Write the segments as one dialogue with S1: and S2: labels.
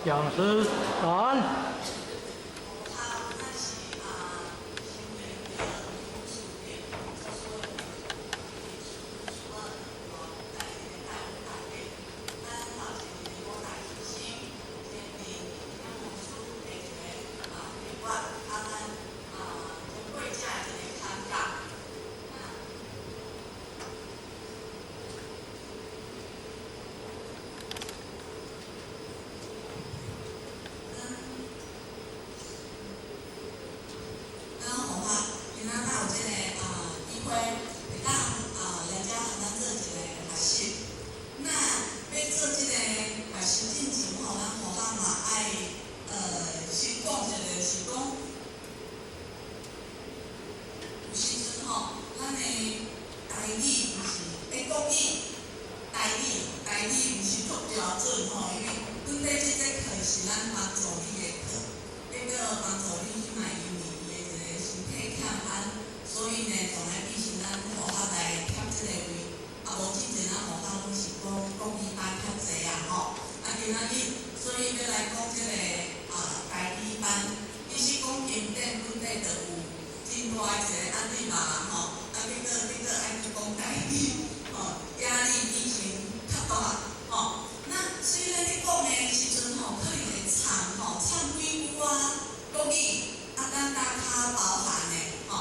S1: 講師早安。
S2: 好，那是啊，新年的主點，所有所有在台灣大地，咱頭一個五大先先佇咱牧師的一個提問，啊，咱過這一個參加。那咱咱互我今仔咱有這個機會，會當來遮予咱做一個學習。那欲做這個學習進前吼，咱互咱嘛愛先講一個，是講有時陣吼，咱的台語毋是國語，台語毋是足標準吼，因為本底這節課是咱幫助你的課，結果幫助你去買因為伊的一個身體欠安，所以呢，總來變成咱護學來貼這個位，啊無之前咱護學攏是講國語班較濟啊吼，啊今仔日所以欲來講這個台語班，其實講經典本底就有真大的一個壓力嘛吼，啊結果愛去講台語，吼，壓力變成較大吼。那所以咱咧講的時陣吼，可能會摻吼，摻幾句啊國語，啊咱加較包含的吼。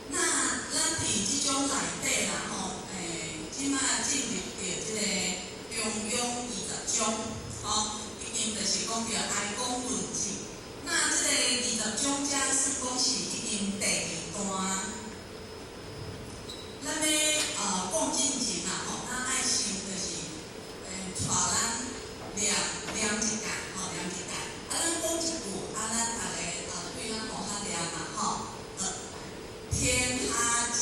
S2: 那咱佇這種內底啦吼，這馬進入著這個中庸20章，吼，已經就是講著哀公論治。那這個20章遮算講是已經第二段。咱欲講進前啊吼，咱愛先就是帶咱念念一解吼，念一解。啊，咱講一句，啊，咱逐个對咱互較念嘛吼。天下之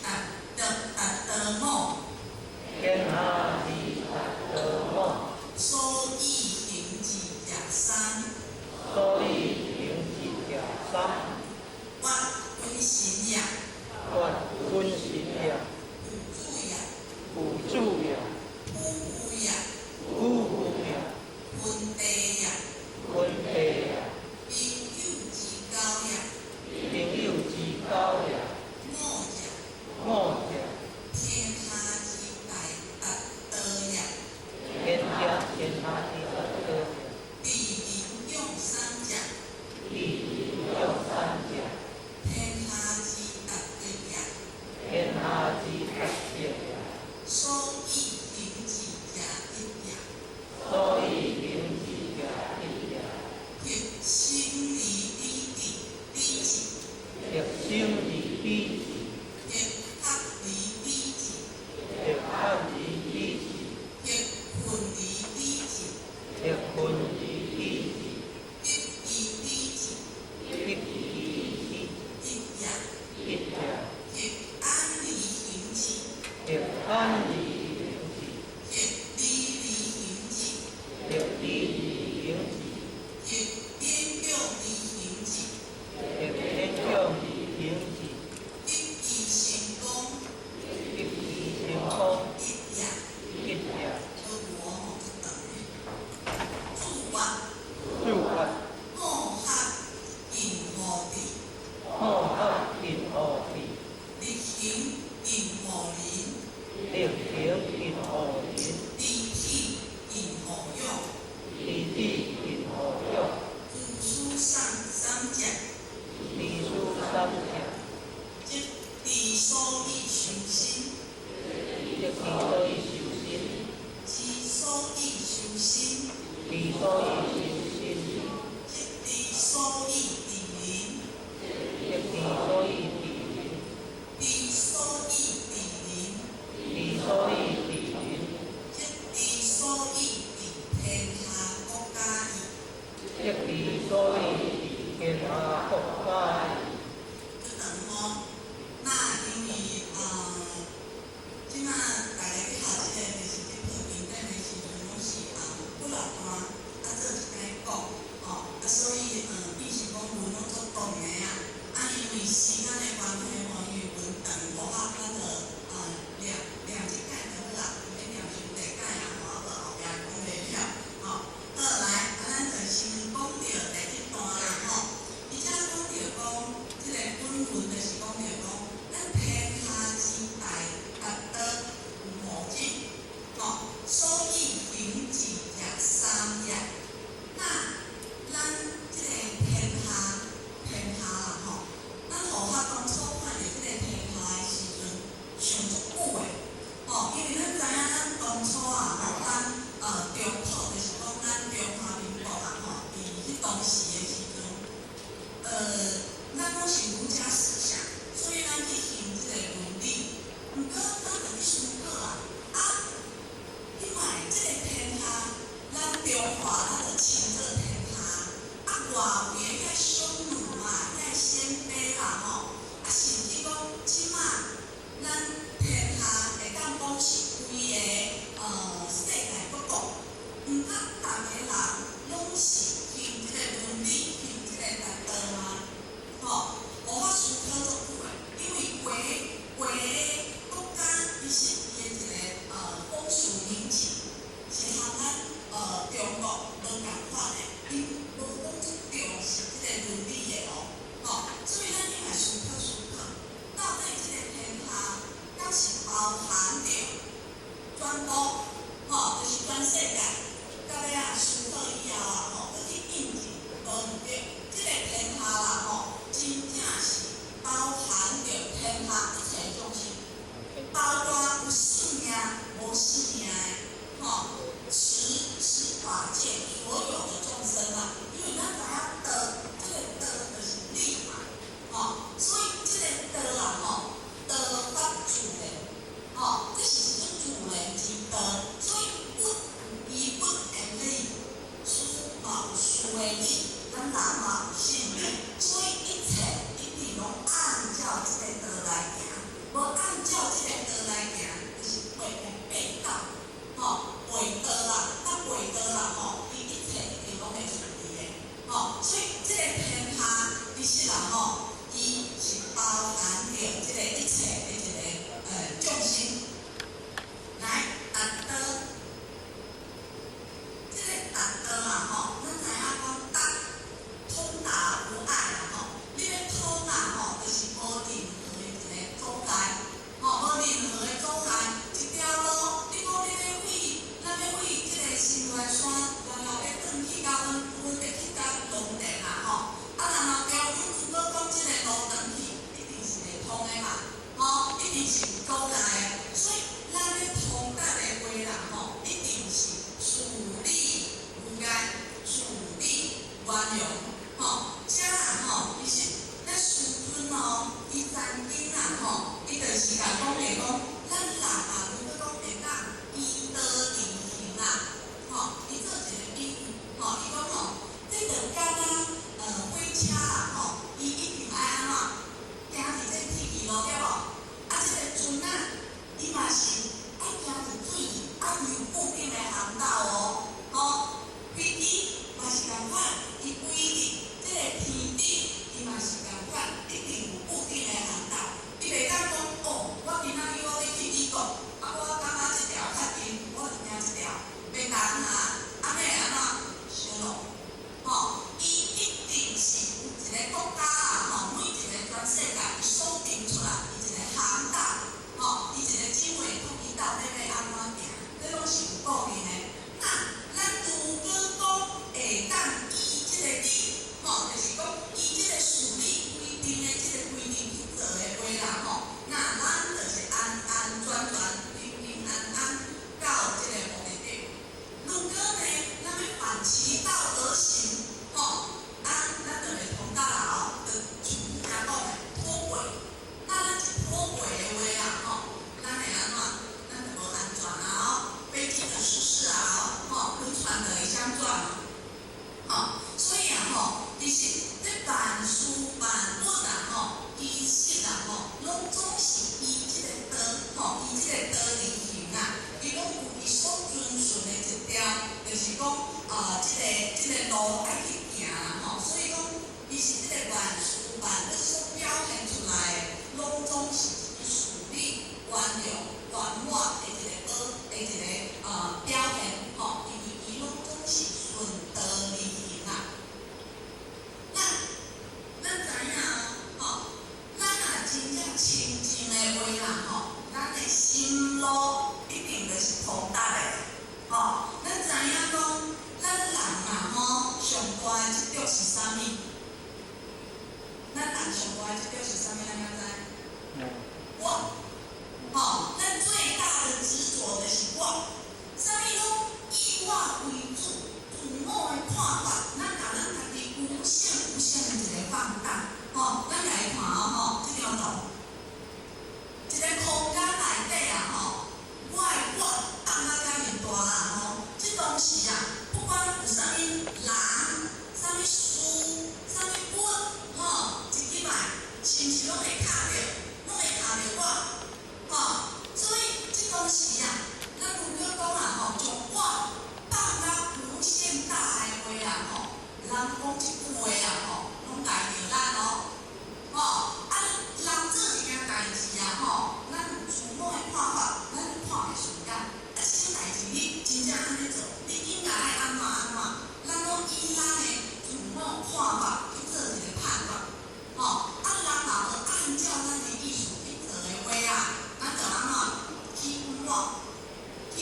S2: 達德達德莫，
S1: 天下之達德莫，
S2: 所以行之者三，
S1: 所以行之者三，
S2: 決君臣也，
S1: 決君臣也，
S2: 有主也，
S1: 有主也，
S2: 夫婦也，
S1: 夫婦也，
S2: 君地也，
S1: 君地也，
S2: 朋友之交也，
S1: 朋友之交也，
S2: 五者，
S1: 五者，
S2: 天下之大達德也，
S1: 天下之達德也，
S2: 知仁勇三者，
S1: 知仁勇三者，
S2: 天下之達德也，
S1: 天下之達德也，
S2: 所以行之者一也，
S1: 所以行之者一也，
S2: 得生而知己，知己，
S1: 得生而知己，
S2: 得學而知己，
S1: 得學而知己，
S2: 得困而知己，
S1: 得困而知己，
S2: 得意知己，
S1: 得意知
S2: 一也，
S1: 己一也，
S2: 得安而行之，
S1: 得安而行之，
S2: 得禮而行之，
S1: 得禮而行之，
S2: 得典養而行之，
S1: 得典養而行之，
S2: 得其成功，
S1: 得其成功，
S2: 一也。
S1: 一也。
S2: 都無吼，較長的。注曰：
S1: 注曰：
S2: 好學近乎智，
S1: 好學近乎智，
S2: 力行近乎仁，
S1: 力行近乎仁，
S2: 知體近乎勇，
S1: 知體近乎勇，
S2: 知書三者，
S1: 知書三者，
S2: 則知所以修身，
S1: 則知所以修身，
S2: 知所以修身，
S1: 知所以修身，
S2: 則知所以治人，
S1: 則知所以治人，
S2: 知所以治人，
S1: 知所以治人，
S2: 則知所以治天下國家矣。
S1: 則知所以治天下國家矣。
S2: 就等吼，那因為這馬大家去學這個就是這課經典的時陣，攏是幾落段，啊做一全部，吼，就是全世界，到尾啊，思考以後啊，吼，閣去印證，無毋對。這個天下啦，吼，真正是包含著天下一切眾生，包括有性命、無性命的，吼，十十法界所有的眾生啊，因為咱知影道，這個道就是理嘛，吼，所以這個道啊，吼，道法自然，吼，這是一種自然之道，所以不依不的理，事嘛有事的理，咱人嘛有性理，所以一切一定攏按照這個道來行，無按照這個道來行，就是會背道，吼，背道啦，啊背道啦，吼，伊一切一定攏會順利的，吼，所以這個天下其實啦，吼，伊是包含著這個一切的一個眾生。來，達道，這個達道啊，吼，咱知影講達通達無礙啦，吼，你欲通啊，吼，就是無任何的一個阻礙，吼，無任何的阻礙，一條路，你講你欲為，咱欲為這個新源山，然後欲轉去到阮，阮欲去到龍田啦，吼，啊，然後叫阮如果講這個路轉去，一定是袂通的嘛，吼，一定是有阻礙的，所以咱欲通達的話啦，吼，一定是事理無礙，事理圓融，吼，這啦吼，其實咱師尊哦，伊曾經啊，吼，伊就是共講的講，咱人啊，如果講會當依道而行啊，吼，伊做一個比喻，吼，伊講吼，這就敢若火車啊，吼，伊一定愛按怎行佇這鐵路對無？啊，這個船仔，伊嘛是愛行佇水，啊，伊有固定的航道哦，吼，飛機嘛是仝款，伊飛佇這個天頂，伊嘛是仝款，一定有固定的航道。伊袂當講哦，我今仔日我欲去美國，啊，我感覺這條較近，我就行這條，袂當啊，按呢會按怎？燒落，吼，伊一定是有一個國家啊，吼，每一個全世界伊鎖定出來，伊一個航道，吼，伊一個指揮統，伊到底欲按怎行，這攏是有固定的。那咱如果講會當依這個理，吼，就是講依這個事理規定的這個規定去做的話啦，吼，那咱就是安安全全、平平安安到這個目的地。如果呢，咱欲反其道而行，吼，啊，咱就袂通達啦哦，就像拄才講的脫軌。那咱一脫軌的話啊，吼，咱會按怎？咱就無安全啊哦，飛機就失事啊哦，吼，輪船就會相轉，吼，所以啊吼，其實這萬事萬物啊吼，其實啊吼，攏總是依這個道，吼，依這個道而行啊。伊攏有伊所遵循的一條，就是講啊，這個路愛去行啦吼。所以講，其實這個萬事萬物所表現出來的，攏總是一事理圓融圓滿的一個寶的一個表現吼，因為伊攏總是順道而行啊。那咱知影哦，吼，咱若真正清淨的話啦，吼，咱的心路一定就是通達的，吼。咱知影講，咱人啊，吼，上大的執著是啥物？咱人上大的執著是啥物？咱敢知？我，吼，咱最大的執著就是我，啥物攏以我為主，自我的看法，咱共咱家己無限無限的一個放大，吼，咱來看哦，吼，這張圖，一個空間內底啊，吼，我的我放到遮爾大啦，吼，這當時啊，不管有啥物人、啥物事、啥物物，吼，一入來，是毋是攏會卡著，攏會卡著我，吼，所以這當時啊，咱如果講啊，吼，將我放到無限大的話啊，吼，人講這句話啊，吼，攏礙著咱哦，吼，啊，人做一件代誌啊，吼，咱有自我的看法，咱看袂順眼，啊，這種代誌你真正按呢做，你應該愛按怎按怎，咱攏以咱的自我看法去做一個判斷，吼，啊，人若無按照咱的意思去做的話啊，咱就按怎起煩惱，起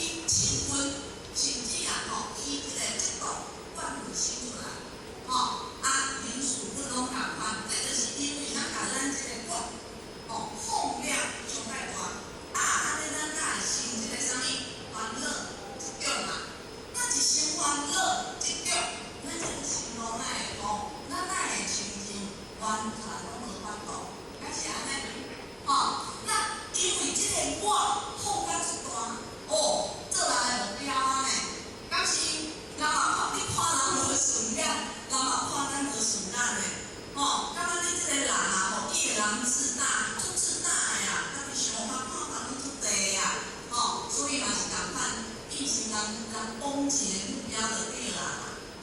S2: 一个目標就對啦，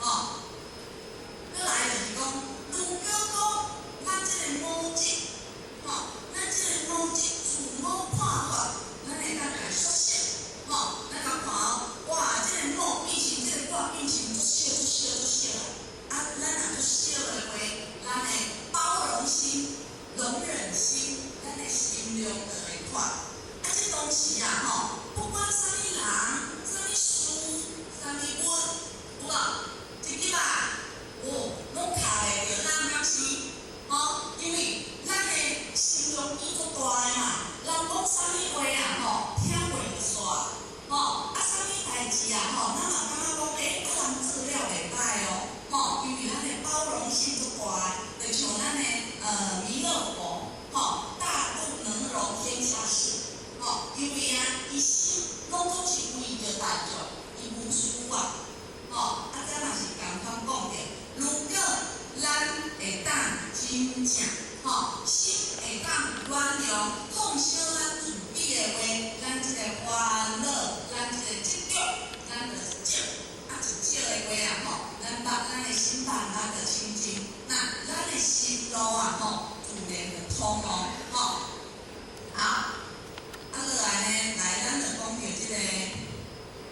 S2: 吼。閣來就是講，如果講咱這個母職，吼，咱這個母職自我看法，咱會當共縮小，吼，咱共看哦，哇，這個某變成這個我變成足小足小足小啊！咱若足小的話，咱的包容心、容忍心，咱的心量就會寬。啊，這當時啊，吼，不管啥物人、啥物事、啥物物，有無？一入啊，哦，攏卡會著咱，敢是？吼，因為咱的心量變足大的嘛，人講啥物話啊，吼，聽過就煞，吼，啊，啥物代誌啊，吼，咱嘛感覺講，欸，啊，人做了袂歹哦，吼，因為咱的包容性足大的，就像咱的彌勒佛，吼，大肚能容天下事，吼，因為啊，伊心攏總是為著大眾，伊無私啊，吼，啊，這嘛是仝款講著，如果咱會當真正，吼，心會當原諒、放小咱自己的話，咱這個煩惱，咱這個執著，咱就少，啊，一少的話啊，吼，咱把咱的心辦法就清淨，那咱的心路啊，吼，自然就通哦。